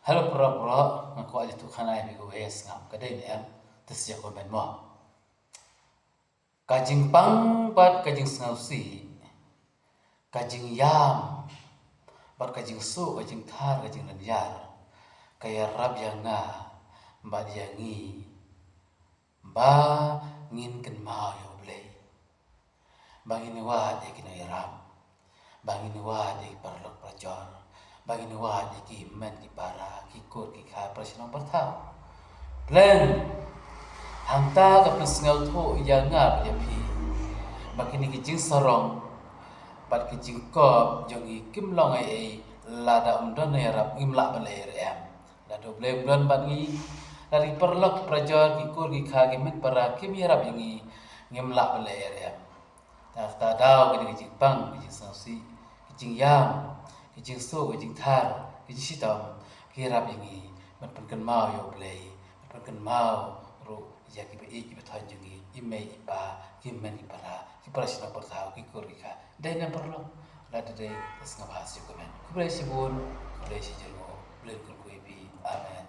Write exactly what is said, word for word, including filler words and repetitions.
Hello, paralok, paralok. Nga kwah ïa tu khana ïa phi kawei sngap. Ka dei ne em? Te sa ïa comment mo. Ka jingpang bad ka jingsngewsih, ka jingïam bad ka jingsuk, ka jingthar, ka jinglynñiar, ka ïarap ïa nga bad ïa ngi ba ngin kynmaw ïa U Blei, ba ngin wad ïa ki nongïarap, ba ngin wad ïa ki paralok parajor, ba ngin wad ïa ki hynmen ki para, ki kur ki kha, para shnong para thaw. Pleng, hangta ka pynsngewthuh ïa nga bad ïa phi ba kine ki jingsarong bad ki jingkop jong ngi kim long ei ei lada ym don nongïarap, ngim lah ban leh ei ei. Lada U Blei um don bad ngi, lada ki paralok parajor, ki kur ki kha, ki hynmen para kim ïarap ïa ngi, ngim lah ban leh ei ei. Te kata daw kine ki jingpang, ki jingsngewsih, ki jingïam, ki jingsuk, ki jingthar, ki jingshitom, ki ïarap ïa ngi ban pynkynmaw ïa U Blei, ban pynkynmaw ruh ïa ki ba ïeit ki ba thoh jong ngi, i mei i pa, ki hynmen ki para, ki para shnong para thaw, ki kur ki kha. Dei ne em paralok? Lada dei, te sngewbha sa comment. Khublei shibun, khublei shijngoh, U Blei un kyrkhu ïa phi. Amen.